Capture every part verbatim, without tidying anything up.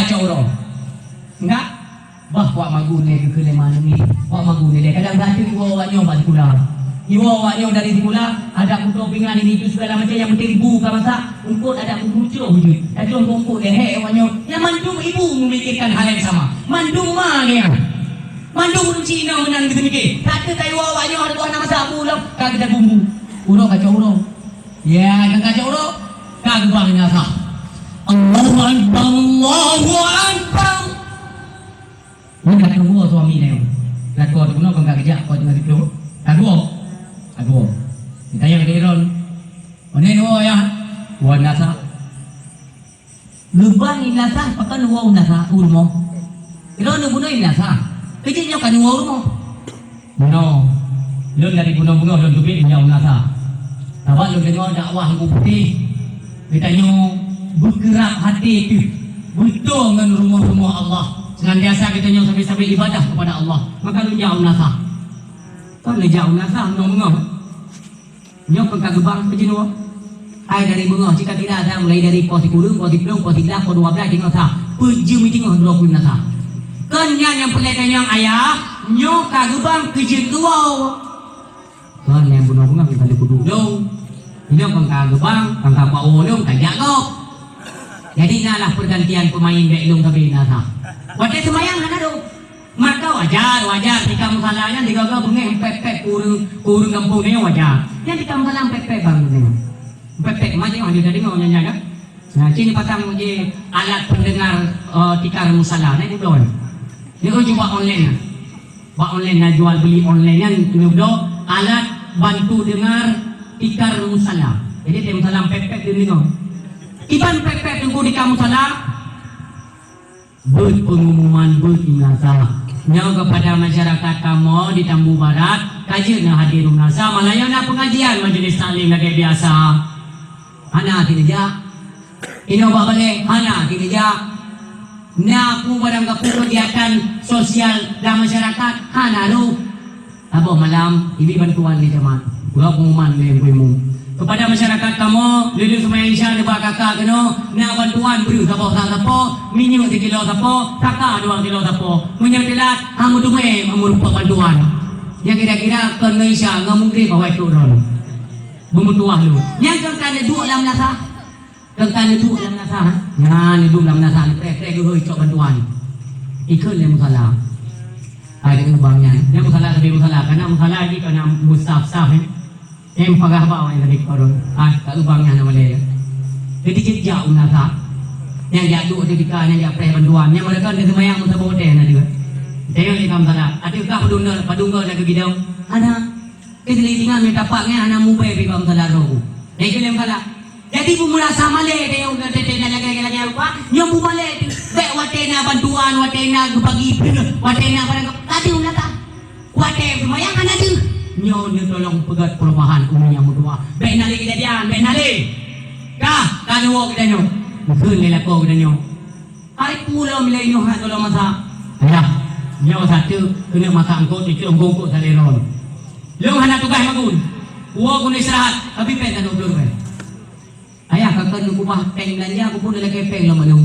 Kacau uroe. Enggak? Bah, wak magun lé keu lé malam ni. Wak magun lé. Kadang satu iwoe awak nyoe bak sikula. Iwoe awak nyoe dari sikula, ada kuto pingan ini itu segala macam yang penting ibu ka masak. Ungkot ada kukucok wujud. Tapi ungkot-ungkot lé hek awak nyoe. Yang mandum ibu memikirkan hal yang sama. Mandum ma dia. Mandum ureueng Cina meunan geupikir. Satu ka iwoe awak nyoe ada buah nama sabu lom. Ka kita bumbu. Uroe kacau uroe. Ya, nyang ka jok uroe, ka geubang Inasa. Allahu Akbar, Allahu Akbar. Nyan ka tuwoe suami nyoe. Lakoe tu bunoe kon ka geujak, kon teungoh siplôh. Ka tuwoe. Ka tuwoe. Ditanyong lé Iron. Pane tuwoe, ya? Tuwoe Inasa. Geubang Inasa, pakon woe Inasa u rumoh. Droeneuh bunoe Inasa. Keujieb nyoe ka neuwoe u rumoh. Bunoe. Lôn dari bunoe-bunoe lôn teubiet nyoe Inasa. Sabab lôn deungoe dakwah Teungku Putéh. Geutanyoe beukeurab até teuh. Beutôi ngon rumoh-rumoh Allah. Seunantiasa geutanyoe sabe-sabe ibadah kepada Allah. Maka lôn jak u Inasa. Kon lôn jak u Inasa, bunoe-bunoe. Nyoe kon ka geubang peujeuneuh. Hai dari beungoh, cit ka kira sa mulai dari poh sikureueng, poh siplôh, poh siblaih, poh dua blaih, teungoh sa. Peujeuem teungoh droe peuet sa. Kon nyan nyang peureulèe tanyong ayah, nyoe ka geubang keu jeuet keu woe. Kon nyang bunoe-bunoe ka lheueh kuduek lôn. Nyoe kon ka geubang, kon ka kuwoe lôn, ka jak gob. Jadi, na lah pergantian pemain bèk lôn sabe na sa. Watèe seumayang hana dong. Maka wajar, wajar tika musala nyan digogo beungèh pèt-pèt keu ureueng, keu ureueng gampông nyoe wajar. Nyan tika musala pèt-pèt bang nyoe. Pèt-pèt, ma jeuet, oh, jeuet deungoe nyan, nyan, kan? Nah, ci nipasang ji alat pendengar, eh, tikar musala, nyan dibloe. Nyoe jeuet bak online nyan. Bak online na jual beli online nyan, nyoe bloe alat bantu dengar tikar musala. Jadi, tiep musala pèt-pèt deungoe. Kiban pèt-pèt teungku tika musala, Beuet peungumuman beuet meunasah. Nyoe keupada masyarakat kamoe di Tambu Barat, ka jeuet neuhadir meunasah, malam nyoe na peungajian majelis taklim lagèe biasa. Hana sineujak. Inoe bak balèe, hana sineujak. Na peue barang ka peue keugiatan sosial lam masyarakat, hana rôh. Saboh malam, ibi bantuan lé jamaah. Geupeumuman lé Teungku Imum. Keupada masyarakat kamoe, lheuh-lheuh seumayang Isya nibak kaka keunoe, na bantuan breuh saboh sa sapo, minyeuk sikilo sapo, saka dua kilo sapo. Meunyoe teulat, han meuteumé meureumpok bantuan. Nyang kira-kira kon ngon Isya, ngon Maghrib awai trok droe. Beumeutuwah lôn. Nyang kon ka neuduek lam meunasah. Teuka neuduek lam meunasah, ha? Nyan neuduek lam meunasah, neupreh-preh geuhôi cok bantuan. Ikheun lé musala. Hai, deungon bang nyan. Nyan musala sabe musala, kana musala jih kana meusaf-saf, eh. Em pagah bak awak nyan sabe keudroe. Ah, ka ubang nyan nama lé. Jadi jeuet jak u meunasah. Nyan jak duek di tika, nyan jak preh bantuan. Nyan meureuka di seumayang meusaboh teh na juga. Tengok di kam salah. Até kah padum, padum goe na keu bidong. Hana. Keu di tinggai meukapak nyan hana mubé pi bak musala roh. Nyan ikheun lé musala. Jadi, beumeurasa malèe teuh nyang teuntèe na lagèe-lagèe rupa, nyoe beumalèe teuh. Bèk watèe na bantuan, watèe na geubagi, watèe na barang, ka teuh meunasah. Watèe seumayang hana teuh. Nyoe neutulông peugöt perubahan keu ureueng nyang meutuwah. Bèk na lé keujadian, bèk na lé. Ka, ka neuwoe geutanyoe. Geukheun lé lakoe geutanyoe. Hai pulom lé nyoe hana tolong masak. Ayah, nyoe sateue keuneuk masak eungkôt, dikeue eungkôt-eungkôt salèe lôn. Lôn hana tugaih magun. Woe keuneuk istirahat, tapi pèng ka dua ploh ribèe. Ayah ka kheun keubah pèng beulanja, keupeue lakèe pèng lom anu.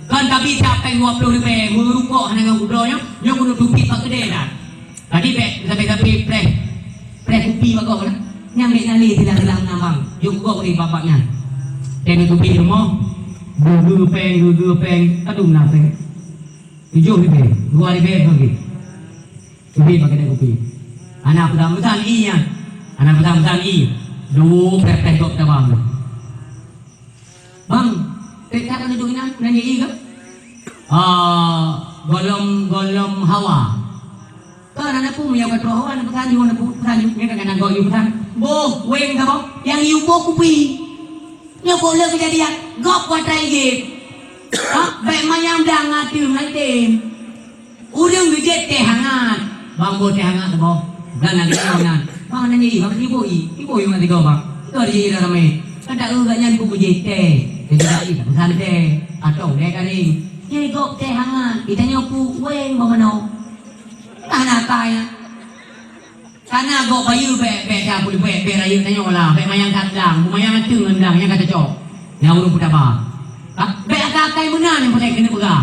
Kon ka bisa pèng dua ploh ribèe, meurukok hana ngon keubloe nyoe, nyoe keuneuk teubiet bak keudè dah. Jadi bèk sabe-sabe preh, preh kupi bak gob na. Nyan bèk na lé silang-silang na bang. Jok gob lé babak nyan. Teuneuk teubiet rumoh, geugeu pèng, geugeu pèng, padum na pèng. Tujoh ribèe, dua ribèe peugi. Teubiet bak keudè kupi. Hana peusan-peusan ie nyan. Hana peusan-peusan ie. Duek preh-preh gob tabang. Bang, pèk that ka neuduek inan, nan jih ka? Ah, gohlom, gohlom hawa. Ka na neupeu meunyoe ka troh hawa, neupeusan yue, neupeusan yue, nyan ka na gob yue peusan. Boh, weng saboh, nyang yue boh kupi. Nyoe boh le keujadian, gob watèe jih. Ha, bèk manyang dang ateueh ngon tem. Ureueng geujép teh hangat, bang boh teh hangat saboh. Dan lagèe nyoe nyan. Bang nyan jih, bang ibu i, ibu i ngon tiga bang. Tiga jih dah ramé. Kan tak ureueng nyan pun geujép teh. Jadi tak i, tak peusan teh. Atau lé garing. Nyai gob teh hangat. Geutanyoe pue weng bang manoe. Nah, nah, kaya. Kana gob bayeue bèk, bèk dah peuleubèh, bèk rayeuk tanyoe lah, bèk manyang that dang, beumayang ateueh ngon dang nyang ka cocok. Nyang ureueng peutaba. Ha? Bèk akai-akai meunan nyang pakai keuneuk peugah.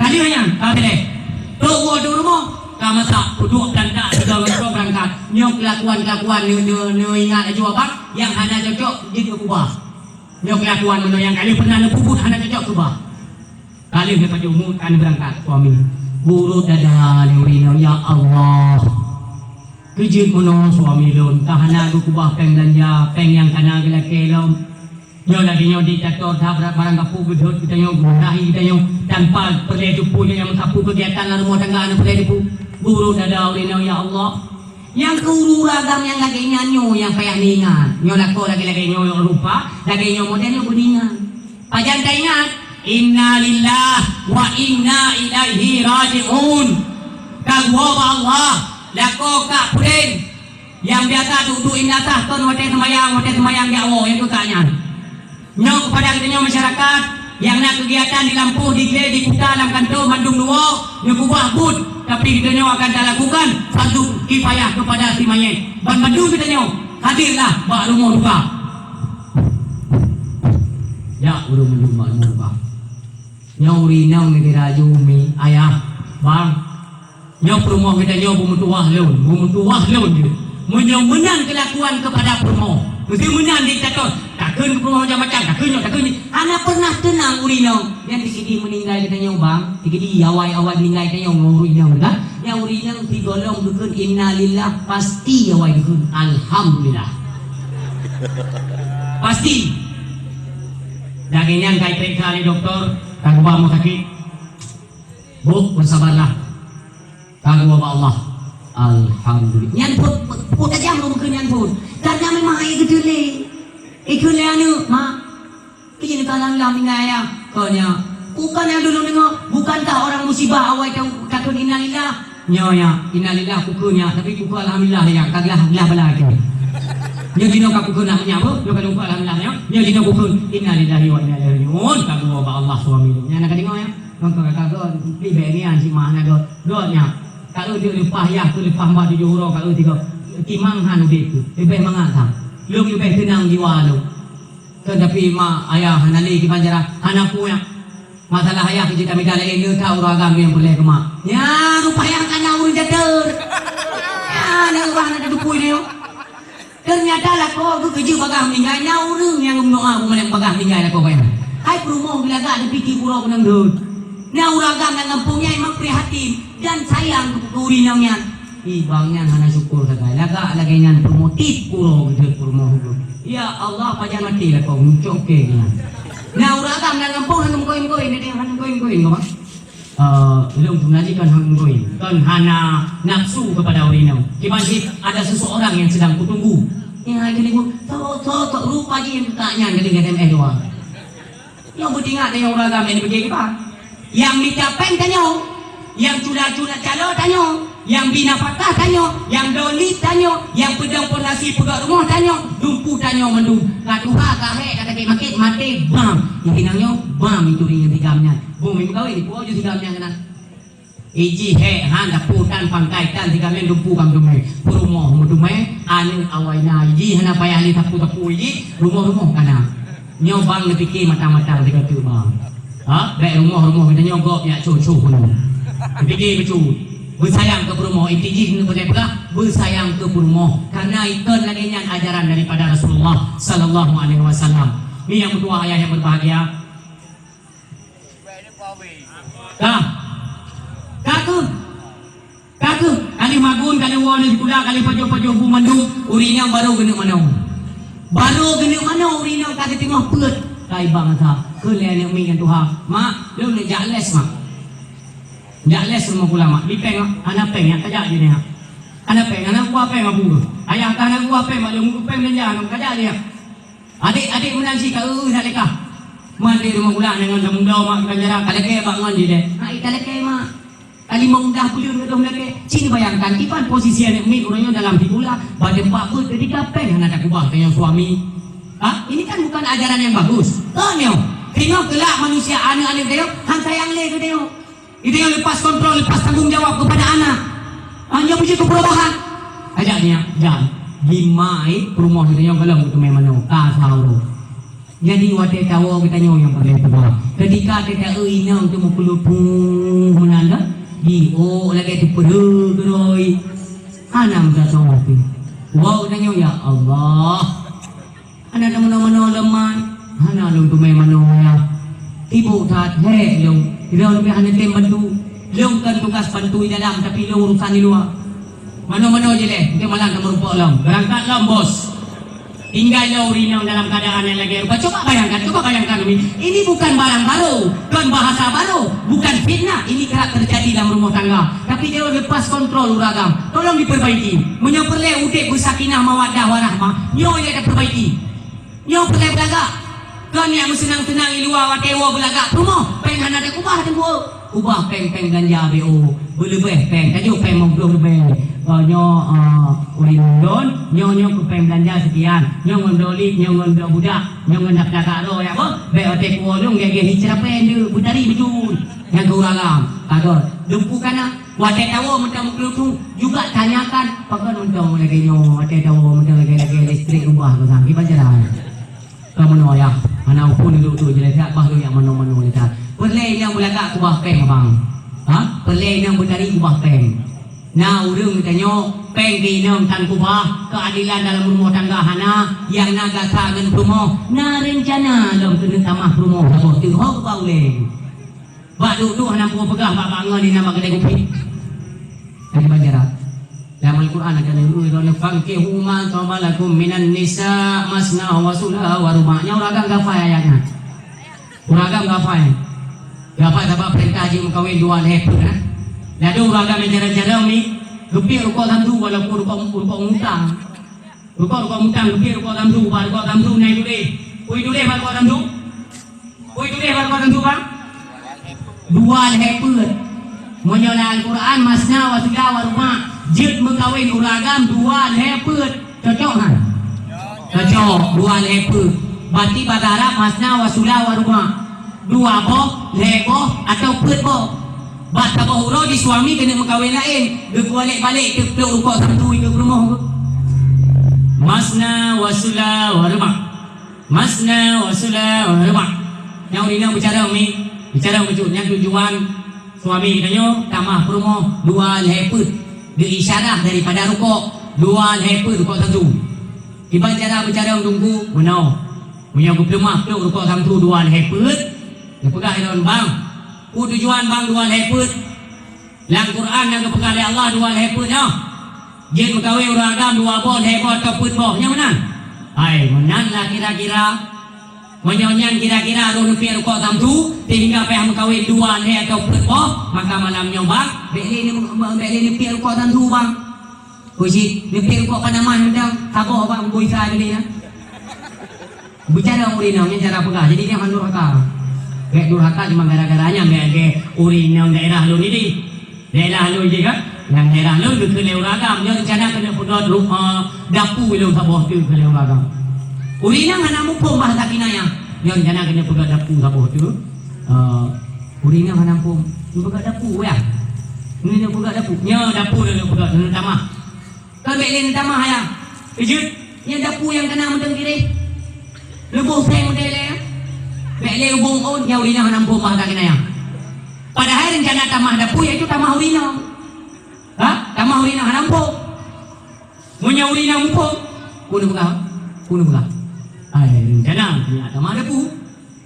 Ka lheueh nyan, ka beureh. Trok woe u rumoh, ka masak, peuduek beurangkat, sigoe ngon droe beurangkat. Nyoe keulakuan-keulakuan neu-, neu-, neuingat laju abang, nyang hana cocok jeuet neukeubah. Nyoe keulakuan meunyoe nyang ka lheueh pernah neupeubuet hana cocok keubah. Ka lheueh neupajoh umu ka neubeurangkat suami. Gurot dada lé ureueng inong, ya Allah. Keujeuet meunoe suami lôn, ka hana geukeubah péng beulanja, péng nyang ka na geulakée lom. Nyoe lagée nyoe diktator that brat barang gapu geudhôt geutanyoe, geumurahi geutanyoe, tanpa peureulée teupeu nyang meusapeue keugiatan lam rumoh tangga hana peureulée teupeu. Gurot dada ureueng inong, ya Allah. Nyang keu ureueng agam nyang lagée nyan nyoe nyang payah neuingat. Nyoe lakoe lagée-lagée nyoe rupa, lagée nyoe model nyoe beuneuingat. Pajan taingat? Innalillahi wa inna ilaihi raji'un. Ka geuwoe bak Allah, lakoe ka peureulée. Nyang biasa duek-duek inatah kon watée seumayang, watée seumayang jak woe, nyang keu ka nyan. Nyoe keupada geutanyoe masyarakat nyang na keugiatan di lampôh, di glé, di kuta, lam kantô, mandum neuwoe, neukeubah buet, tapi geutanyoe akan talakukan fardu kifayah keupada si manyét. Ban mandum geutanyoe hadirlah bak rumoh duka. Jak ureueng mandum bak rumoh duka. Nyoe ureueng inong neugeuh laju mi, ayah, bang, nyoe peurumoh geutanyoe beumeutuwah lôn, beumeutuwah lôn jeuet. Meunyoe meunan keulakuan keupada peurumoh, meusé meunan diktator, takheun peurumoh macam-macam, takheun nyoe, takheun nyoe. Hana pernah teunang ureueng inong. Nyan di sigi meuninggai geutanyoe, bang, di sigi awai-awai meuninggai geutanyoe ngon ureueng inong, kan? Nyan ureueng inong sigohlom geukheun innalillah, pasti awai geukheun alhamdulillah. Pasti. Lagée nyan ka iperiksa lé dokto, ka geuba rumoh sakét. Bu, bersabarlah. Ka geuwoe bak Allah. Alhamdulillah. Nyan phon, phon tajam lôn keu nyan phon. Karena memang hai geuteulee. Ikheun lé aneuk, mak. Keu jih ka lam-lam tinggai ayah. Kon nyan. Bukan nyang dulu deungoe, bukankah orang musibah awai ta-, takheun innalillah? Nyoe nyan, innalillah kukheun nyan, tapi kukheun alhamdulillah nyan, ka glah, glah bala keu. Nyoe jinoe ka kukheun nyan, nyan, bu, nyoe ka kukheun alhamdulillah nyan. Nyoe jinoe kukheun innalillahi wa inna ilaihi raji'un. Ka geuwoe bak Allah suami. Nyan na ka deungoe nyan. Nonton ka geuwoe, pi bèk nyan si mah na geuwoe. Geuwoe nyan. Ka eu leupah yah, ka leupah mak tujoh uroe, ka eu tiga. Timang han udép tu. Leubeh mangat han. Lôn leubeh teunang jiwa lôn. Kan tapi mak ayah hana lé kiban cara, hana peue nyan. Masalah ayah jeuet tamita laén, neu that ureueng agam nyang peureulèe keu mak. Nyan rupa nyang kana ureueng jateun. Nyan ureueng hana tatupui nyoe. Teunyata lakoe geuh keujeuet bagaih meuninggai, na ureueng nyang geumeudoa beumalèe bagaih meuninggai lakoe geuh nyan. Hai peurumoh geulagak dipiké uroe keunong deuh. Na ureueng agam lam gampông nyan memang prihatin dan sayang keu ureueng inong nyan. Ih, bang nyan hana syukur sagai. Lagak lagèe nyan peumotif uroe geuh peurumoh geuh. Ya Allah, pajan maté lakoe, mucok kèe nyan. Na ureueng agam lam gampông hana meugoen-goen, ada nyang hana meugoen-goen, Bang. Eh, lôn sebenarnya kon hana meugoen, kon hana nafsu kepada ureueng inong. Kiban cit ada seseorang yang sedang kutunggu. Nyang hai keuneuk, tok, tok, tok, rupa jih nyang teutak nyan, keuneuk S M S dua. Nyoe beutingat tanyoe ureueng agam nyang dibagi kiban. Nyang mita péng tanyoe, nyang cula-cula calo tanyoe, nyang bi nafakah tanyoe, nyang doli tanyoe, nyang peudong pondasi peugöt rumoh tanyoe, dumpeue tanyoe mandum. Ka tuha, ka hék, ka sakét makét, maté, bam. Nyang inong nyoe, bam, itu ringan tikam nyan. Bum, meukawen, dipuwoe ju tikam nyan keunan. Iji hék han, dapu tan, pangkai tan, tiga men dumpeue bang dumè. Peurumoh meudumè, aneuk awai na. Iji hana payah lé sapeue-sapeue iji, rumoh-rumoh ka na. Nyoe bang neupiké matang-matang sigoe teuk bang. Ha? Bèk rumoh-rumoh geutanyoe gob jak cue-cue keunoe. Neupiké bacut. Beusayang keu peurumoh, inti jih keuneuk peureulèe peugah, beusayang keu peurumoh. Karena ikon lagèe nyan ajaran daripada Rasulullah sallallahu alaihi wasallam. Ni nyang meutuah ayah nyang berbahagia. Ka. Ka keuh. Ka keuh. Ka lheueh magun, ka lheueh woe sikula, ka lheueh pajoh-pajoh bu mandum, ureueng inong barô geuneuk manoe. Barô geuneuk manoe, ureueng inong ka geuteungoh peuet. Kai bang asa. Kheun lé aneuk miet ngon tuha. Mak, lôn neuk jak les, Mak. Jak les rumoh sikula, Mak. Di péng, Mak. Hana péng, nyak tajak jih nyan. Hana péng, hana geuba péng, Mak, bu. Ayah ka hana geuba péng, Mak, lôn geuba péng beulanja, hana tajak jih nyan. Adék-adék meunan cit ka eu-eu that lé kah. Mandé rumoh sikula nyan ngon samudra mak geutanyoe ka lagèe bak ngon jih deh. Hai, ka lagèe mak. Ka limong blah buleuen ka dong lagèe. Cit bayangkan, kiban posisi aneuk miet uroe nyoe dalam sikula, bak teumpat beuet, jadi ka péng hana takeubah tanyoe suami. Ha? Ini kan bukan ajaran yang bagus. Tanyoe, teungoh keulak manusia aneuk-aneuk tanyoe, han sayang lé keu tanyoe. Itu yang lepas kontrol, lepas tanggung jawab kepada anak. Hanya puji keu perubahan. Ajak dia, jam. Lima, eh, peurumoh geutanyoe gohlom geuteumé manoe. Ka sahur. Jadi watée tawoe geutanyoe nyang peureulée tuha. Ketika teuta-eu inong teuh meukeulupu meunan dah, jiôk lagée teupeureuet keudroe. Hana meugasoe pih. Woe geutanyoe, "Ya Allah, hana tameunoe-meunoe lom mat, hana lôn teumé manoe ya." Sibok that, hék lôn. Droe leubeh hana tem bantu. Lôn kon tugas bantu di dalam, tapi lôn urusan di luwa. Manoe-manoe jih lé, enteuk malam tameurumpok lom. Beurangkat lom, Bos. Tinggai lom ureueng inong dalam keuadaan nyang lagée rupa. Coba bayangkan, coba bayangkan, Umi. Ini bukan barang baru, bukan bahasa baru, bukan fitnah. Ini kerap terjadi dalam rumah tangga. Tapi dia lepas kontrol ureueng agam. Tolong diperbaiki. Meunyoe peureulée udeb beusakinah mawaddah warahmah, nyoe nyang diperbaiki. Nyoe peureulée beulagak. Kon nyang meuseunang-seunang di luwa watée woe beulagak peurumoh, péng hana teukeubah teungku. Ubah péng-péng beulanja B O, beuleubeh péng, tajok péng lhèe ploh leubeh. Oh, nyoe, ah, ureueng lôn, nyoe, nyoe keu péng beulanja sekian, nyoe ngon bloe lip, nyoe ngon bloe budak, nyoe ngon daftar karo, ya boh. Bék watée kuwoe lôn gét-gét hicrah péng deuh, beutari beujun. Nyang keu ureueng agam, ka gét. Dumpu kana, watée tawoe mantong meukeulutu, juga tanyakan, pakon mantong lagée nyoe, watée tawoe mantong lagée-lagée listrik ubah keu sang, kiban cara. Ka meunoe yah, hana upun duek-duek jeuleuh that, bah lôn jak manoe-manoe jeuleuh that. Peureulée inong beulagak keubah péng, Abang. Ha? Peureulée inong beutari keubah péng. Na ureueng geutanyoe, péng keu inong tan keubah, keuadelan dalam rumoh tangga hana, nyang na gata ngon peurumoh, na reuncana lom keuneuk tamah peurumoh saboh teuk, ho keubah ulée. Bak duek-duek hana peue peugah bak-bak ngon inan bak keude kupi. Hana banjaran. Lam Al-Quran akan neueu droeneuh, "Fankihu ma taba lakum minan nisa masna wa sula wa ruba." Nyan ureueng agam gafai ayat nyan. Ureueng agam gafai. Gafai sabab peurintah jeuet meukawen dua lhèe peuet, eh. Ladôm ureueng agam nyang jarang-jarang ni, geupiek rukok samsu walaupun rukok, rukok mutang. Rukok, rukok mutang, geupiek rukok samsu, bak rukok samsu na tuléh. Peue tuléh bak rukok samsu? Peue tuléh bak rukok samsu, Bang? Dua lhèe peuet. Meunyoe lam Al-Quran, masna wa sula wa ruba', jeuet meukawen ureueng agam dua lhèe peuet. Cocok han? Cocok, dua lhèe peuet. Berarti bahasa Arab, masna wa sula wa ruba'. Dua boh, lhèe boh, atau peuet boh. Bak saboh uroe di suami keuneuk meukawen laén, geukualek balek teuk rukok samsu keu peurumoh. Masna wa sula wa ruba'. Masna wa sula wa ruba'. Nyan ureueng inong beucarông mi, beucarông bacut. Nyan tujuan suami geutanyoe tamah peurumoh dua lhèe peuet. Geuisyarah daripada rukok, dua lhèe peuet rukok samsu. Kiban cara beucarông teungku, meunoe. Meunyoe geupeuleumah trok rukok samsu dua lhèe peuet, geupeugah lom, "Bang, peue tujuan bang dua lhèe peuet?" Lam Quran na geupeugah lé Allah dua lhèe peuet nyoe. Jeuet meukawen ureueng agam dua boh, lhèe boh, atau peuet boh. Nyan meunan? Hai, meunan lah kira-kira. Meunyoe nyan kira-kira roh neupiek rukok samsu, sehingga payah meukawen dua lhèe atau peuet boh, maka malam nyoe bang, bék lé neu-, bék lé neupiek rukok samsu bang. Peue cit, neupiek rukok panaman mantong, saboh bang, bui sa jih nyan. Beucarông ureueng inong nyan cara peugah. Jadi nyan han durhaka. Bék durhaka cuma gara-gara nyan, bék lagèe ureueng inong daerah lôn nyoe. Daerah lôn nyoe kan? Nyang daerah lôn geukheun lé ureueng agam. Nyoe rencana keuneuk peugöt ru-, eh, dapu lôn saboh teuk kheun lé ureueng agam. Ureueng inong hana muphom bahasa kinayah. Nyoe rencana keuneuk peugöt dapu saboh teuk. Eh, ureueng inong hana muphom. Neupeugöt dapu ya. Neupeugöt dapu. Nyoe dapu lôn peugöt, lôn tamah. Kan bék lé neutamah ayah. Keujeuet, nyan dapu nyang kana mantong kireh. Leuboh seng mantong ilèe. Bék lé ubông ôn, nyan ureueng inong hana muphom bahasa kinayah. Padahai rencana tamah dapu yaitu tamah ureueng inong. Ha? Tamah ureueng inong hana muphom. Meunyoe ureueng inong muphom, peue neupeugah? Peue neupeugah? Ai, rencana tamah dapu.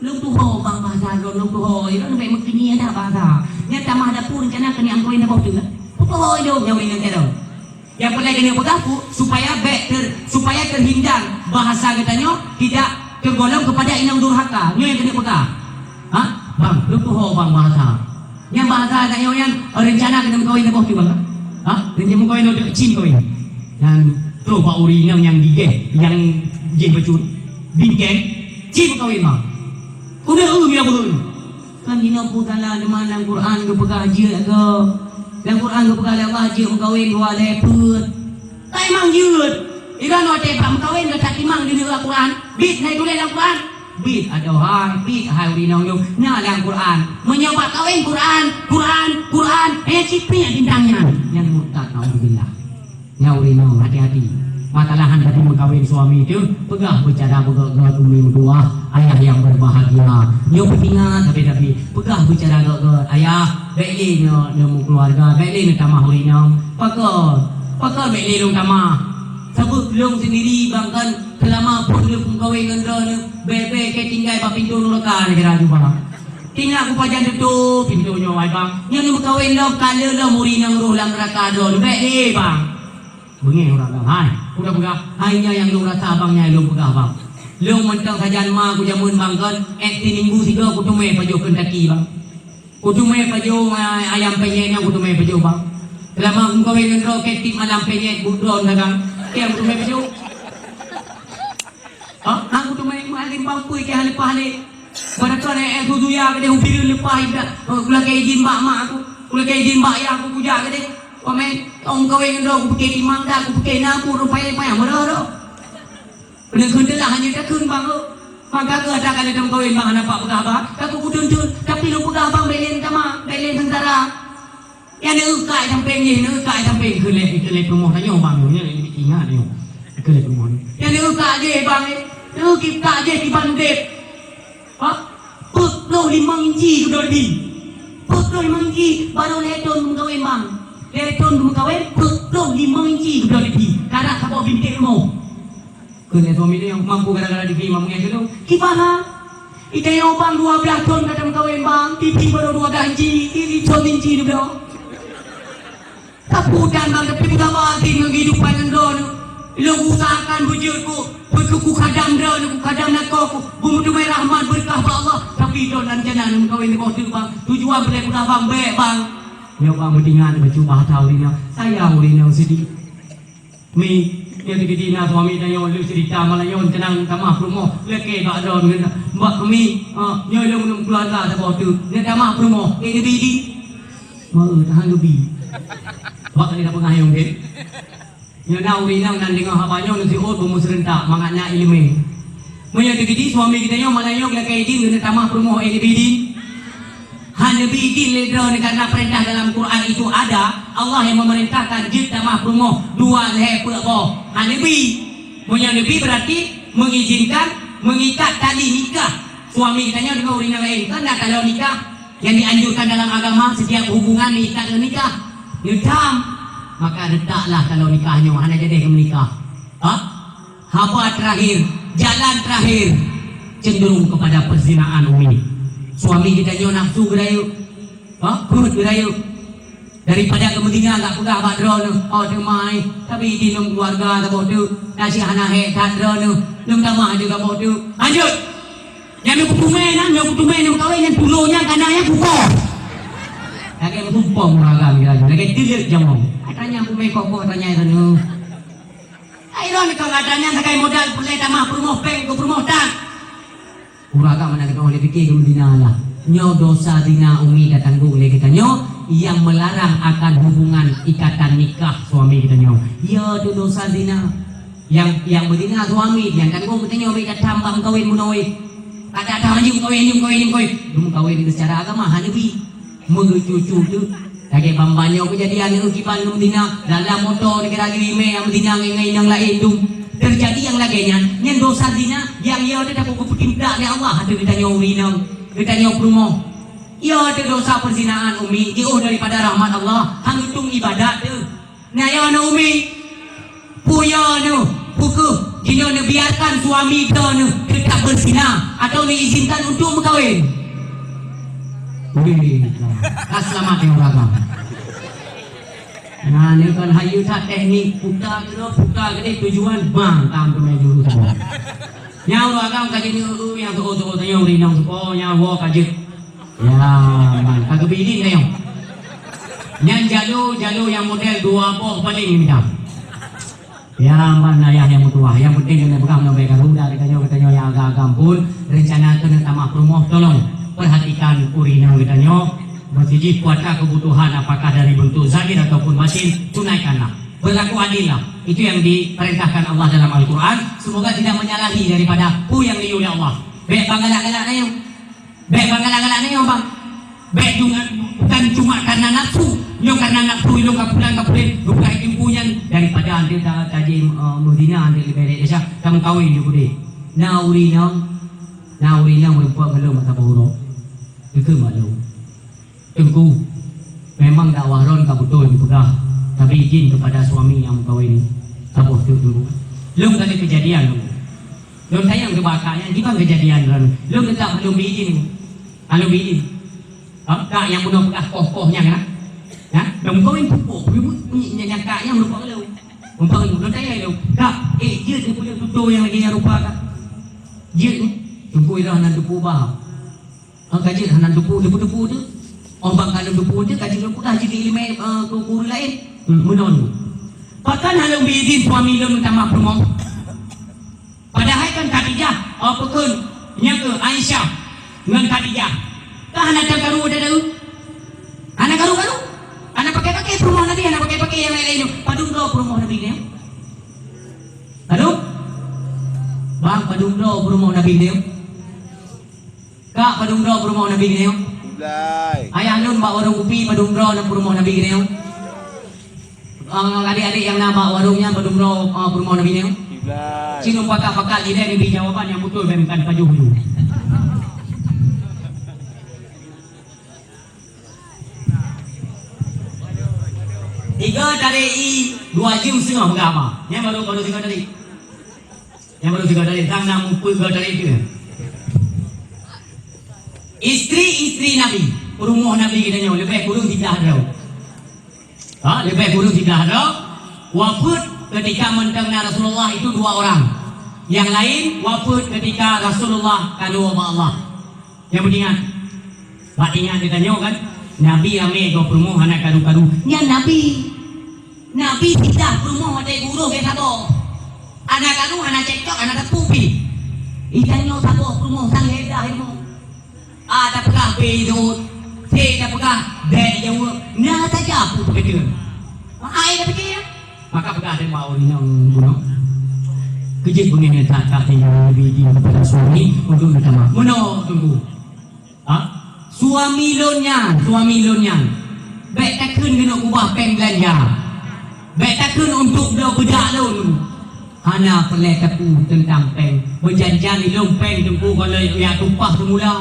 Lôn tuho bang bahasa droe, lôn tuho. Ilôn bék meukeunyi dah bahasa. Nyan tamah dapu rencana keuneuk angkoi na boh teuk. Tuho ilôn nyang ureueng inong keudroe. Nyang peureulèe keuneuk peugah pu-, supaya bék ter-, supaya terhindar bahasa geutanyoe tidak tergolong kepada inong durhaka. Nyoe nyang keuneuk peugah. Ha? Bang, lôn tuho bang bahasa. Nyang bahasa geutanyoe nyan, eh, rencana keuneuk meukawen na boh teuk bang. Ha? Rencana meukawen na boh teuk, cit meukawen. Nyan troh bak ureueng inong nyang digèh, nyang jih bacut. Bingkeng, cit meukawen bang. Keuneuk eu meunan beuh. Kan jinoe peue salah, teuma lam Quran geupeugah jeuet keu. Lam Quran geupeugah lé Allah jeuet meukawen dua lhèe peuet. Ka imang jeuet. Iran watèe bak meukawen gata timang di Quran. Bit na tuléh lam Quran. Bit adohai, bit hai ureueng inong lôn. Na lam Quran. Meunyoe bak kawen Quran, Quran, Quran. Eh, cit piek bintang nyan. Nyan murtad, naudzubillah. Nyan ureueng inong, hati-hati. Masalah hana meukawen suami teuh, peugah beucara beugöt-göt umi meutuwah, ayah nyang berbahagia. Nyoe peuingat sabe-sabe, peugah beucara göt-göt, ayah, bèk lé nyoe, nyoe meukeuluwarga, bèk lé neutamah ureueng inong. Pakon? Pakon bèk lé lôn tamah? Sabab lôn sendiri bang kan seulama phon lôn meukawen ngon droeneuh, bèe-bèe keu tinggai bak pintoe nuraka neugara jubah. Tinggai kupajan tutup pintoe nyoe, wahai bang. Nyoe meukawen lom, ka lheueh lom ureueng inong roh lam nuraka droeneuh, bèk lé bang. Beungéh ureueng agam, hai, kuda peugah, hai nyan nyang lôn rasa bang, nyan lôn peugah bang. Lôn mantong sajan ma kujameun bang kon, ék si minggu sigoe kuteumé pajoh Kentucky bang. Kuteumé pajoh, ah, ayam penyet nyan kuteumé pajoh bang. Seulama meukawen ngon droe, keu tiep malam penyet buet droe dagang, nyang kuteumé pajoh. Ha? Hang kuteumé meualim bang pui keu hana leupah lé. Barangkapeue eh, eh, susu ya keudéh ubiri leupah idak. Kulakèe idin bak mak aku. Kulakèe idin bak yah aku kujak keudéh. Pamé, tong kawé ngon droe, kupiké timang dak, kupiké na aku rupai payah meurah-rah. Peuneuh kheun teulah hana takheun bang, oh. Maka keu ata ka lheueh tong kawé bang hana pak peugah bang. Ka ku kudon-don, tapi lôn peugah bang bèk lé tamah, bèk lé seungsara. Nyang neuka sampéng jih, neuka sampéng keu lé, keu lé peurumoh tanyoe bang, nyoe lé ingat nyoe. Keu lé peurumoh nyoe. Nyang neuka jih bang, eh. Neuka jih kiban udép. Ha? Peuet ploh limong inci keudroe leubeh. Peuet ploh limong inci, barô lhèe thôn geumeukawen bang. Lhèe thôn geumeukawen, peuet ploh limong inci keudroe leubeh. Karab saboh bintéh rumoh. Kheun lé suami nyoe, mampu gara-gara TV mampu ngon keunoe. Kiban ha? Itanyoe bang dua blah thôn ka tameukawen bang, TV baru dua blah inci, TV thôn inci dua. Tapi utan bang, tapi peugah bak até ngon keuhidupan ngon droeneuh. Lôn usahakan beujeuet ku, beukeu ku khadam droeneuh, ku khadam lakoe ku, beumeuteumé rahmat beureukat bak Allah. Tapi droeneuh rencana neumeukawen lé boh teuk bang, tujuan peureulèe peugah bang, bèk bang. Nyoe bang meutingan bacut bahasa ureueng inong, sayang ureueng inong sidéh. Mi, nyoe teukeudi na suami tanyoe lheueh ceurita malam nyoe, teunang tamah peurumoh, lakèe bak droeneuh ngon bak mi, ha, nyoe lôn, lôn keuluwarga saboh teuk, nyoe tamah peurumoh, eh, neubi idin. Meu, tahan neubi. Bak lé tapeugah nyang deh. Nyoe na ureueng inong nan deungö haba nyoe, neusiôt beumeuseureuntak mangat na ileumèe. Meunyoe teukeudi suami geutanyoe malam nyoe lakèe idin keuneuk tamah peurumoh, eh, neubi idin. Hana neubi idin lé droeneuh karena peurintah dalam Quran itu ada, Allah yang memerintahkan jeuet tamah peurumoh dua lhèe peuet boh. Hana neubi. Meunyoe neubi berarti mengizinkan, mengikat tali nikah suami geutanyoe deungon ureueng inong laén. Kan na tali nikah yang dianjurkan dalam agama, setiap hubungan diikat dengan nikah. Neutam, maka retaklah tali nikah nyoe, hana jadi keu meunikah. Ha? Haba terakhir, jalan terakhir cenderung kepada perzinaan, umi. Suami geutanyoe nafsu geurayeuk, ha, pruet geurayeuk. Daripada keu Madinah gak peugah bak droeneuh, oh teuma, tapi di lôn keuluwarga saboh teuk, nasib hana hék that droeneuh, lôn tamah aja saboh teuk. Lanjut. Nyang meukutumé nyan, nyang kutumé nyang kawé nyan tulo nyan kana nyan kukoh. Lagèe meusumpong ureueng agam lagèe teuleuek jamong. Katanya kumé koh-koh tanya droeneuh. Ai lôn ka gata nyan sagai modal peureulèe tamah peurumoh péng keu peurumoh tan. Ureueng agam meunan geutanyoe lé pike keu Madinah lah. Nyoe dosa zina umi ka tanggong lé geutanyoe nyang melarang akan hubungan ikatan nikah suami geutanyoe. Ya tu dosa zina. Nyang, nyang Madinah suami nyang tanggong geutanyoe bèk tatam bak meukawen bunoe. Ka tatam jeuem meukawen, jeuem meukawen, jeuem meukawen. Jeuem meukawen secara agama hana bi. Meugeucucu teuk. Lagèe ban-ban nyoe keujadian nyoe kiban lam Madinah, dalam moto neugara jih imè lam Madinah ngon, ngon nyang laén tu. Teujadi nyang lagèe nyan, nyan dosa zina nyang yo teuh tapeukeumdak lé Allah ateueh geutanyoe ureueng inong, geutanyoe peurumoh. Yo teuh dosa perzinaan, umi, jiôh daripada rahmat Allah, han geutueng ibadat teuh. Nyan yo neu umi. Peue yo neu, peue keuh jinoe neubiarkan suami droeneuh teutap beuzina atau neuizinkan untuk meukawen? Wih, ka seulamat nyang uragam. Nah, nyoe kan hayeue that teknik, puta keudroe, puta keudeh tujuan, bang, tam teumé juru saboh. Nyang uragam ka jeuet neu, nyang tu'oh-tu'oh tanyoe rinong supo, nyang woe ka jeuet. Ya, man, ka geubi idin tanyoe. Nyan jalo, jalo nyang model dua boh paléng mita. Ya, man, ayah nyang meutuwah, nyang penting keuneuk peugah ngon bèk karu dari tanyoe, geutanyoe nyang agam-agam pun rencana keuneuk tamah peurumoh, tolong perhatikan ureueng inong geutanyoe, meusijih kuasa kebutuhan apakah dari bentuk zahir ataupun batin, tunaikanlah. Berlaku adillah. Itu yang diperintahkan Allah dalam Al-Quran. Semoga tidak menyalahi daripada peue nyang geuyue lé Allah. Bèk bang galak-galak tanyoe. Bèk bang galak-galak nyoe, bang. Bèk cuma, bukan cuma karena nafsu. Nyoe karena nafsu, ilôn ka pulang, ka pulang. Bukan itu pun yang Daripada anda ta-, tajim, eh, Madinah, anda leubeh dari Aisyah, tameukawen di Madinah. Na ureueng inong, na ureueng inong meureumpok ngon lôn masa boh uroe. Geukheun bak lôn, "Teungku, memang dakwah droen ka beutôi neupeugah, tapi izin kepada suami nyang meukawen saboh teuk, Teungku." Lôn ka lheueh keujadian, Teungku. Lôn tanyong keu bak kak nyan, kiban keujadian droen. Lôn teutap hana lôn bri izin, Teungku. Hana lôn bri izin. Ha? Kak nyang bunoe peugah koh-koh nyan, ha? Ha? Lôn meukawen pukuk, pukuk, nyan, nyan kak nyang meureumpok lôn. Meureumpok lôn, lôn tanyong lôn, "Kak, eh, jeuet neupeuleueh tutoe nyang lagèe nyan rupa, Kak? Jeuet, eh?" Teungku, "Ilôn hana teupeu bah." "Oh, ka jeuet hana teupeu, teupeu-teupeu tu." "Oh, ban ka lôn teupeu tu, ka jeuet lôn peugah jeuet ileumèe, eh, keu, keu ureueng laén." Hmm, meunoe. Pakon hana lôn bri izin suami lôn tamah peurumoh? Padahai kan Khadijah, oh, pakon, nyan keuh Aisyah ngon Khadijah. Ka hana takaru ata deuh? Hana karu-karu? Hana pakai-pakai peurumoh Nabi, hana pakai-pakai nyang laén-laén nyoe. Padum droe peurumoh Nabi nyoe? Padum? Bang, padum droe peurumoh Nabi nyoe? Kak, padum droe peurumoh Nabi nyoe? Kiblai. Ayah lôn bak warong kupi, padum droe na peurumoh Nabi nyoe? Ah, adik-adik nyang na bak warong nyan, padum droe, ah, peurumoh Nabi nyoe? Kiblai. Ci lôn pakat-pakat, ilèe neubi jawaban nyang beutôi, bèk meukan pajoh ju. Tiga tarék ié, dua jeuem seungoh peugah haba. Nyan baru, baru tiga tarék. Nyan baru tiga tarék. Sang na mupeue tiga tarék tu. Istri-istri Nabi, peurumoh Nabi geutanyoe leubeh kureueng siblaih droe. Ha, leubeh kureueng siblaih droe. Wafeuet ketika mantong na Rasulullah itu dua orang. Nyang laén wafeuet ketika Rasulullah ka neuwoe bak Allah. Nyang beuingat. Bak ingat geutanyoe kan, Nabi ramé gob peurumoh hana karu-karu. Nyan Nabi. Nabi siblaih peurumoh watèe geuurôh lé saboh. Hana karu, hana cekcok, hana teupeu pih. Geutanyoe saboh peurumoh sang lhèe blah rumoh. A tapeugah B jeuet, C tapeugah bèk jaweueb. Na saja peue peukeudeung. Ai tapiké. Maka peugah lé ureueng inong bunoe, "Keu jeuet beungèh that-that teuh Nabi izin kepada suami untuk neutamah." Meunoe Teungku. Ha? Suami lôn nyan, suami lôn nyan, bèk takheun keuneuk ubah péng beulanja. Bèk takheun untuk bloe beudak lôn. Hana peureulèe tapeue teuntang péng. Meujan-jan ilôn péng Teungku, kon lôn jak tumpah seumula.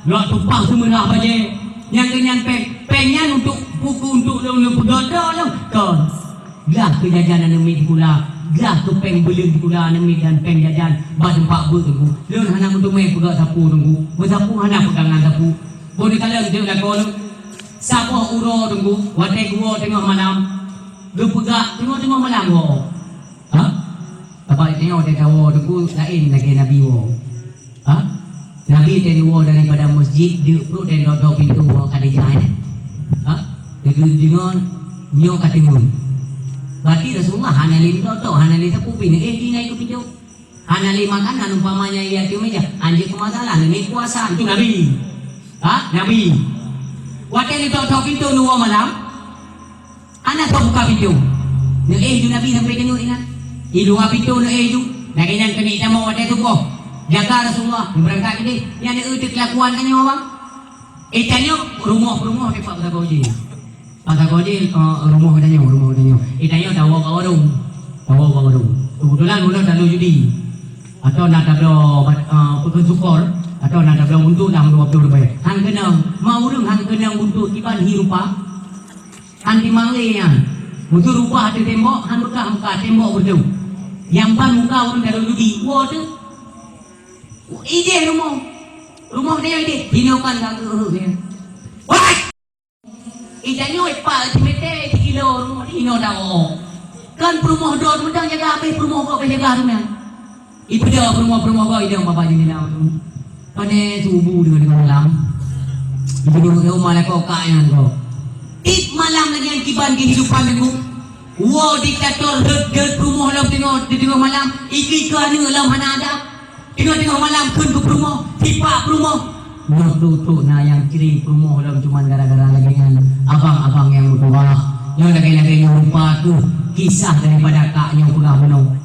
Lôn tumpah seumula bajèe. Nyang keu nyan péng, péng nyan untuk buku untuk lôn, lôn peugöt droe lôn. Kon. Glah keu jajan aneuk miet sikula, glah keu péng buleuen sikula aneuk miet dan péng jajan bak teumpat beuet Teungku. Lôn hana meuteumé peugöt sapeue Teungku. Meusapeue hana peugangan sapeue. Boh neukalon teuk lakoe lôn. Saboh uroe Teungku, watèe geuwoe teungoh malam. Geupeugah teungoh-teungoh malam woe. Ha? Sabab tanyoe watèe tawoe Teungku laén lagèe Nabi woe. Ha? Nabi watèe neuwoe daripada meuseujid, jeuet pruet watèe neutok-tok pintoe woe Khadijah, eh? Ha? Lheuh geudeungö nyoe ka teungeut. Berarti Rasulullah hana lé neutok-tok, hana lé sapeue pih, eh, tinggai keu pintoe. Hana lé makanan, umpamanya, iya ateueh meja, hanjeuet keu masalah, neumè puasa, itu Nabi. Ha? Nabi. Watèe neutok-tok pintoe neuwoe malam, hana soe buka pintoe. Neuéh ju Nabi sampoe teungeut inan. I luwa pintoe neuéh ju. Lagèe nyan keuneuk tamong watèe tuboh. Jaga Rasulullah, beurangkat keudeh. Nyan neuéh teuk kelakuan tanyoe, bang. Eh, tanyoe rumoh-rumoh di Pak Sagoji. Pak Sagoji, eh, rumoh tanyoe, rumoh tanyoe. Eh, tanyoe tawoe bak warong. Tawoe bak warong. Keubeutulan bunoe talo judi. Atawa na tabloe, eh, peukeuh sukor. Atawa na tabloe buntut lam dua ploh ribèe. Han keunong. Ma ureueng han keunong buntut kiban hi rupa. Han timang lé nyan. Meuseu rubah ateueh tembok, han beukah muka tembok beudôh. Nyang ban muka ureueng dalam judi, woe teuh. Idéh rumoh. Rumoh dia idéh. Hinoe kan ka geuh nyan. Wah! Ija nyoe pat simeter sikilo rumoh di hinoe dawoe. Kan peurumoh droe meudang jaga habéh peurumoh gob jaga rumoh. Ipeudong peurumoh-peurumoh gob idong babah jeunela tu. Pane subuh deungon, deungon malam. Ipeudong deungon malam kok kak nyan kok. Tiep malam lagèe nyan kiban kehidupan deungon. Woe diktator rhot-rhot peurumoh lom teungoh, teungoh malam. Ikeue-ikeue aneuk lom hana adab. Teungoh-teungoh malam kheun keu peurumoh, sipak peurumoh. Nyoe trok-trok na nyang cre peurumoh lom cuman gara-gara lagèe nyan abang-abang nyang meutuah. Nyoe lagèe-lagèe nyoe rupa kheueh kisah daripada kak nyoe peugah bunoe.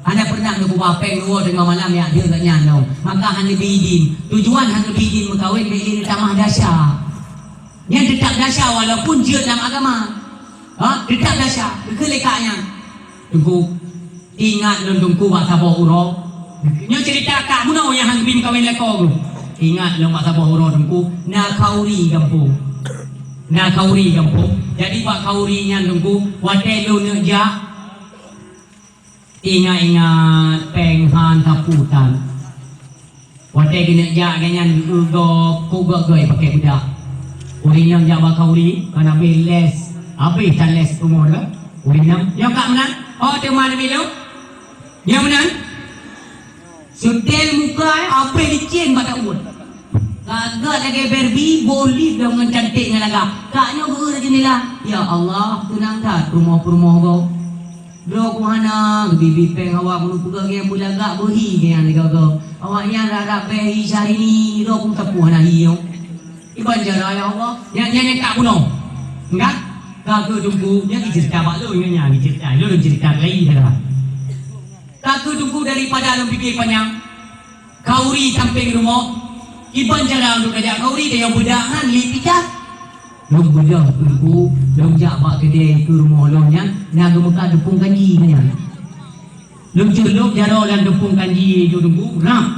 Hana pernah neukeubah péng neuwoe teungoh malam jak deuek gobnyan lom. Maka hana neubi idin. Tujuan hana neubi idin meukawen bèk lé neutamah desya. Nyan teutap desya walaupun jeuet lam agama. Ha, teutap desya. Geukheun lé kak nyan. Teungku, ingat lôn Teungku bak saboh uroe. Nyoe cerita kak meunoe nyang han geubri meukawen lakoe. Ingat lôn bak saboh uroe Teungku, na khauri gampông. Na khauri gampông. Jadi bak khauri nyan Teungku, watèe lôn neuk jak, ingat-ingat péng han sapeue tan. Watèe keuneuk jak, gobnyan geugoe, kok geugoe pakèk beudak. Ureueng inong jak bak khauri, kan habéh les, habéh tan les rumoh teuh. Ureueng inong, nyoe kak meunan, ho teuma neumilông? Nyoe meunan? Seutèl muka, eh, habéh licén bak taun. Ka gèt lagèe Barbie, boh lip deungon cantik ngon lagak. Kak nyoe geueu jeunela. Ya Allah, teunang that rumoh-rumoh gob. Droe ku hana geubi-bi péng awak, meunyoe peugah geuh beulagak beuhi geuh nyang digogo. Awaknyan rab-rab bèe hi Syahrini, droe ku sapeue hana hi nyoe. Iban cara ya Allah, nyan, nyan, nyan tak bunoe. Enggak? Ka keu Teungku, nyan dicerita bak lôn, nyan, nyan dicerita. Lôn cerita lain dah. Ka keu Teungku daripada lôn pikir panyang. Khauri sampéng rumoh, kiban cara untuk tajak khauri, tajak beudak nyan lé picah. Lôn beudôh Teungku, lôn jak bak keudè keu rumoh lôn nyan, na geumeukat deupông kanji nyan. Lôn ceulop jaroe lam deupông kanji Teungku, rab.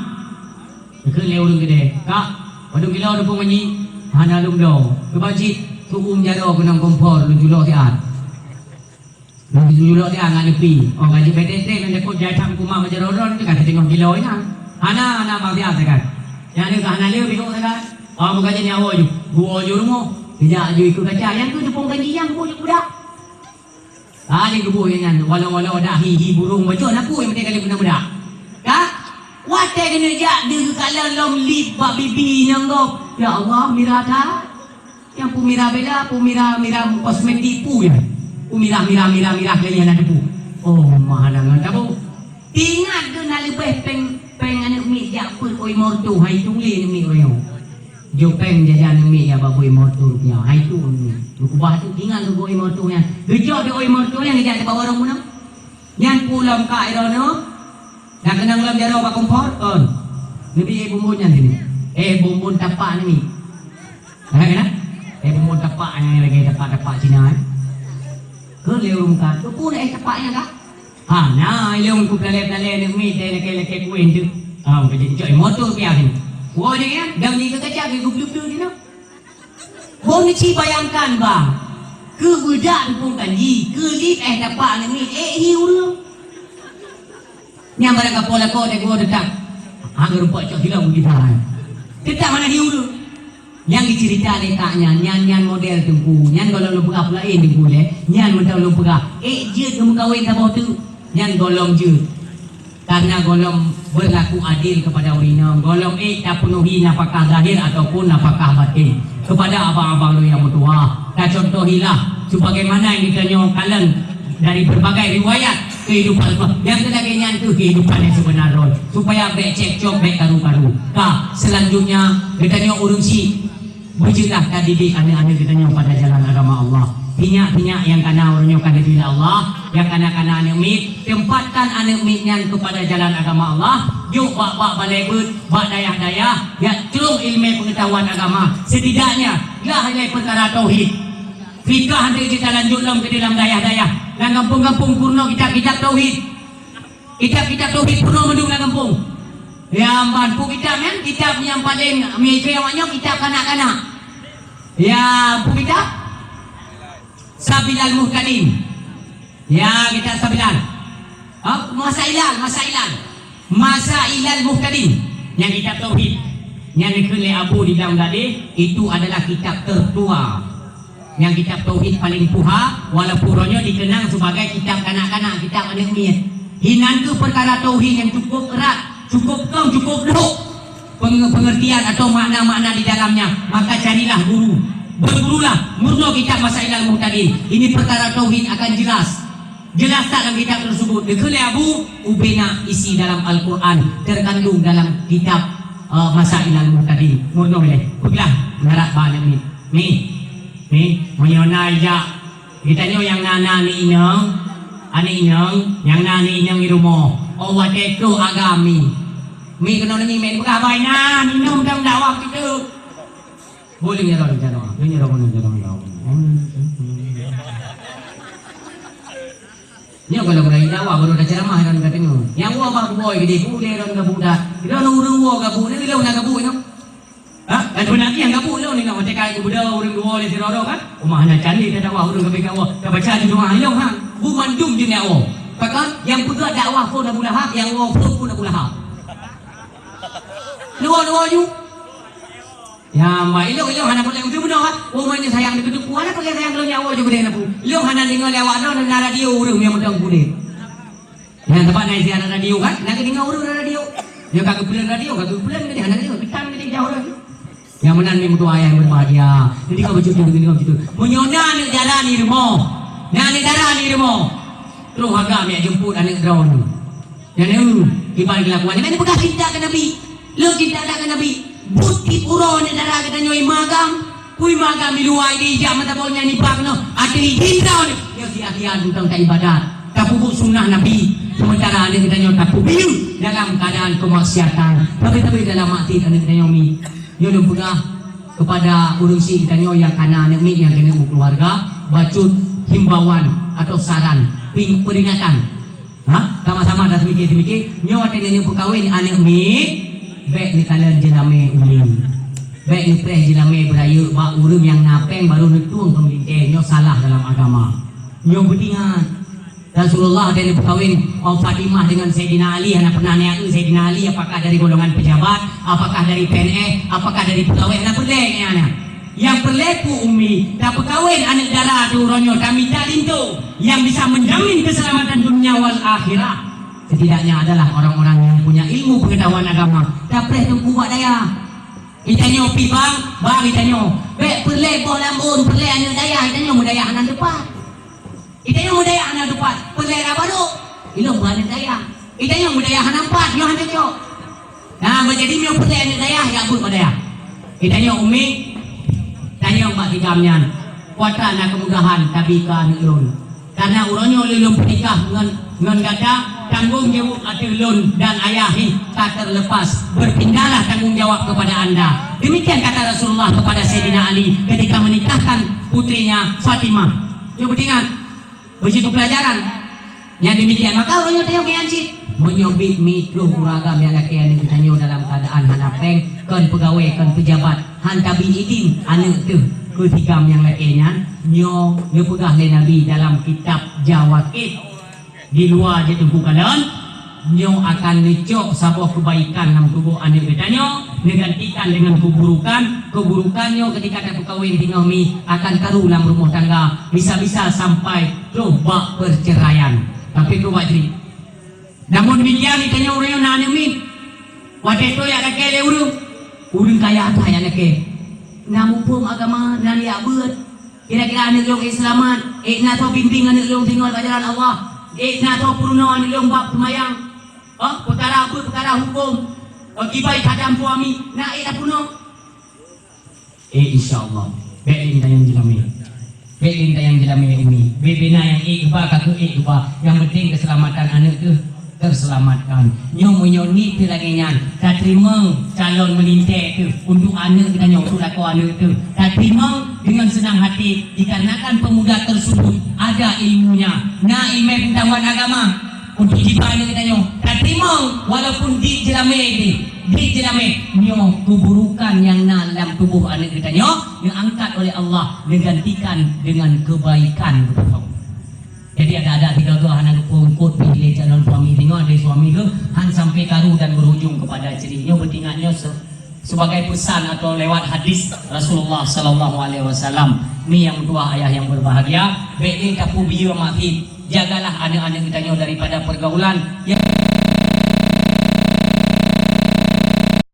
Geukheun lé ureueng keudè, "Kak, padum kilo deupông kanji?" "Hana lôn bloe." "Keuba cit, seuuem jaroe keunong kompor lôn culok siat." Lôn geujulok dia ngon neupi. Oh, gaji P T T ngon jakot jai tham kuma majaroe droe teuka siteungoh kilo inan. Hana, hana bang siat teuka. Nyang lheueh ka hana lheueh bihok teuka. Oh, meugaji nyawa ju. Geuwoe ju rumoh. Geujak ju ikot kaca. Nyang keu deupông kanji nyang geuboh ju budak. Ah, di geuboh nyan. Walau-walau dak hi, hi burung bacut na pui meuti kali beuna budak. Ka? Watèe keuneuk jak deuh geukalon lom lip bak bibi nyang gob. Ya Allah, mira that. Nyang peue mira bela, peue mira, mira kosmetik peue nyan. Peue mira, mira, mira, mira lagèe nyan na teupeue. Oh, meuh hana ngon tabu. Ingat keu na leubeh péng, péng aneuk miet jak peuet oi morto, hai tueng lé aneuk miet uroe nyoe. Jok péng jajan aneuk miet jak bak bui morto rupiah, hai tueng aneuk miet. Meukubah tu ingat keu oi morto nyan. Geujok di oi morto nyan geujak di bak warong bunoe. Nyan peue lom kak droeneuh? Na keunong lom jaroe bak kompor, kon. Neubi éh bumbon nyan sini. Éh bumbon tapak nyan ni. Nah, kan? Éh bumbon tapak nyan lagèe tapak-tapak Cina, eh. Keu lé ureueng ka, tu pun éh tapak nyan ka. Ha, na ilong ku pelalé-pelalé aneuk miet, lakèe-lakèe kuéh tu. Ha, ka jicok moto piah sini. Wo nyan, dang ni ke kacak, ke gublu-blu sini. Bông neuci bayangkan, bang. Keu beudak deupông kanji, keu lip éh tapak aneuk miet, éh hi ureueng. Nyang barang kapoe lakoe teuh geuh teutap. Hang rumpok cok silong di dalam. Teutap hana hi ureueng. Nyang geuceurita lé kak nyan, nyan, nyan model Teungku. Nyan gohlom lôn peugah peulaén Teungku lé. Nyan mantong lôn peugah. Ék jeuet geumeukawen saboh teuk. Nyan gohlom jeuet. Karena gohlom berlaku adil kepada ureueng inong, gohlom ék tapeunuhi nafakah zahir ataupun nafakah batin kepada abang-abang lôn nyang meutuah. Tacontohilah sebagaimana yang geutanyoe kalon dari berbagai riwayat kehidupan Rasulullah. Nyang keu lagèe nyan keuh kehidupan nyang seubeuna droe, supaya bèk cekcok, bèk karu-karu. Ka, selanjutnya geutanyoe ureueng chik Beujeuet lah tadidik aneuk-aneuk geutanyoe pada jalan agama Allah. Pinyak-pinyak nyang kana uroe nyoe ka neubi lé Allah, nyang kana-kana aneuk miet, tempatkan aneuk miet nyan keupada jalan agama Allah, jok bak-bak balèe beuet, bak dayah-dayah, jak clôh ileumèe peungeutahuan agama. Setidaknya, lah ilèe peukara tauhid. Fikah han jeuet talanjut lom keu di lam dayah-dayah. Lam gampông-gampông peurunoe kitab-kitab tauhid. Kitab-kitab tauhid peurunoe mandum lam gampông. Ya, ban peue kitab nyan? Kitab nyang paleng meucue awak nyoe kitab kanak-kanak. Ya, peue kitab? Sabilal Muhtadin. Ya, kitab Sabilal. Ha, Masailal, Masailal. Masailal Muhtadin. Nyang kitab tauhid. Nyang dikheun lé Abu di dalam tadi, itu adalah kitab tertua. Nyang kitab tauhid paleng tuha, walaupun uroe nyoe dikeunang sebagai kitab kanak-kanak, kitab aneuk miet. Hinan keuh peukara tauhid nyang cukup erat, cukup kong, cukup lhok penge-, pengertian atau makna-makna di dalamnya, maka carilah guru. Bergurulah, meurunoe kitab Masailal Muhtadin. Ini perkara tauhid akan jelas. Jelas that lam kitab tersebut. Dikheun lé Abu, ubena isi dalam Al-Quran, terkandung dalam kitab, eh, Masailal Muhtadin. Meurunoe lé. Peugah, ngarat bak aneuk miet. Mi, mi, meunyoe na ijak, geutanyoe nyang na, na aneuk inong, aneuk inong, nyang na aneuk inong di rumoh. Oh, watèe trok agam mi. Mi keunoe mi, mi peugah bai na, minong dan dakwah kitu. Boleh ya, Bang, jalan. Boleh ya, Bang, jalan. Nyoe kalau mulai dakwah baru ada ceramah dan katanya. Yang wah bah boy gede pun dia orang gabuk dah. Dia orang urang wah gabuk ni dia orang gabuk ni. Ha? Dan benar ni yang gabuk ni nak macam kai kemudian orang dua oleh si Roro kan? Rumah nak candi dah dakwah orang kami kawa. Dah baca di rumah ayam ha. Bu mandum je ni awak. Pakon yang peugah dakwah pun Abu Lahab, yang wah pun pun Abu Lahab. Dua-dua ju. Ya, mak ilok ilok hana boleh ujung benar. Oh, mana sayang di kedua. Hana pakai sayang kalau nyawa juga dia nak. Ilok hana dengar lewat dah na radio urang yang mudang kulit. Yang tempat naik siaran radio kan? Nak dengar urang radio. Yang kagak bulan radio, kagak bulan dia hana dengar. Kita ni jauh dah. Yang mana ni mutu ayah yang berbahagia. Jadi kau begitu begini kau begitu. Menyona ni darah ni rumah. Nah ni darah ni rumah. Terus agak nak jemput anak drone. Nyan, eh, kiban kelakuan. Nyan, peugah cinta keu Nabi. Lôn cinta that keu Nabi. Buet tiep uroe nyan dara geutanyoe i magam. Peue i magam i luwa i jak mata boh nyan i bak noh. Ateueh idin droe. Nyoe si akhia teuntang ta ibadat. Tapeubuet sunnah Nabi. Sementara aneuk geutanyoe tapeubiyeu dalam keuadaan keumaksiatan. Tapi-tapi dalam maksiat aneuk geutanyoe mi. Nyoe lôn peugah kepada ureueng syik geutanyoe nyang kana aneuk miet nyang keuneuk meukeuluwarga, bacut himbauan atau saran, ping-, peuringatan. Ha? Sama-sama dah semikir-semikir. Nyoe watèe nenek peukawen aneuk miet, bèk neukalon jeulamè umi. Bèk neupreh jeulamè beurayeuk bak ureueng nyang na pèng baru neutueng keu meulintèe. Nyoe salah dalam agama. Nyoe beutingat. Rasulullah watèe neupeukawen, oh, Fatimah dengan Saidina Ali, hana pernah neuk Saidina Ali apakah dari golongan pejabat, apakah dari P N S, apakah dari pegawai, hana peureulèe nyan. Nyang peureulèe peue umi, tapeukawen aneuk dara teuh uroe nyoe tamita linto nyang bisa menjamin keselamatan dunia wal akhirah. Setidaknya adalah orang-orang yang punya ilmu pengetahuan agama. Tapreh teungku bak dayah. Geutanyoe pi bang, bang geutanyoe. Bèk peureulèe boh lam ôn, peureulèe aneuk dayah, geutanyoe meudayah hana teupat. Geutanyoe meudayah hana teupat, peureulèe raba lok. Ilôn beuaneuk dayah. Geutanyoe meudayah hana teupat, nyoe hana cok. Nah, meujadi nyoe peureulèe aneuk dayah, jak beuet meudayah. Geutanyoe umi, tanyong bak si gam nyan. Kuasa na keumudahan tabi keu aneuk lôn. Karena uroe nyoe lôn peunikah ngon, ngon gata, tanggong jaweueb ateueh lôn dan ayah hi ka terlepas. Berpindahlah tanggung jawab kepada anda. Demikian kata Rasulullah kepada Saidina Ali ketika menikahkan putrinya Fatimah. Cuba ingat. Beusi keu peulajaran nyang demikian, maka uroe nyoe tanyoe kian cit. Meunyoe bit miet ploh ureueng agam nyang lakèe aneuk geutanyoe dalam keuadaan hana pèng, kon peugawèe, kon peujabat, han tabi idin aneuk teuh keu si gam nyang lakèe nyan, nyoe geupeugah lé Nabi dalam kitab Jawaqit. Di luwa jeuet teungku kalon, nyoe akan neucok saboh keubaikan lam tuboh aneuk geutanyoe, neugantikan deungon keuburukan. Keuburukan nyoe keutika tapeukawen singoh mi akan karu lam rumoh tangga, bisa-bisa sampai troh bak peuceuraian. Tapi troh bak jri. Namun demikian, geutanyoe ureueng nyang na aneuk miet, watèe toe jak lakèe lé ureueng, ureueng kaya that jak lakèe. Na muphom agama, na jak beuet. Kira-kira aneuk lôn ék seulamat, ék na soe bimbéng aneuk lôn singoh bak jalan Allah, ék na soe peurunoe aneuk lôn bak peumayang, oh, peukara beuet, peukara hukôm, oh, kiban that lam suami, na ék tapeurunoe. Eh, insya Allah. Bèk lé tanyong jeulamè. Bèk lé tanyong jeulamè umi. Bèk na nyang ék geuba, ka keuh ék geuba. Nyang penting keuseulamatan aneuk teuh. Teuselamatkan. Nyoe meunyoe niet teuh lagèe nyan, tateurimong calon meulintèe teuh untuk aneuk geutanyoe, untuk lakoe aneuk teuh. Tateurimong deungon seunang hati dikarenakan pemuda tersebut ada ilmunya, na ileumèe peungatahuan agama untuk jiba aneuk geutanyoe. Tateurimong walaupun di jeulamè deh, di jeulamè nyoe keuburukan nyang na lam tuboh aneuk geutanyoe neuangkat oleh Allah, neugantikan deungon keubaikan. Jadi adak-adak tiga geuh hana geupeueungkot pih lé calon suami, singoh lé suami geuh han sampai karu dan berujung kepada cri. Nyoe beutingat nyoe se-, sebagai pesan atau lewat hadis Rasulullah sallallahu alaihi wasallam. Mi nyang meutuah ayah yang berbahagia, bèk lé tapeubiyeu maksiet. Jagalah aneuk-aneuk geutanyoe daripada pergaulan yang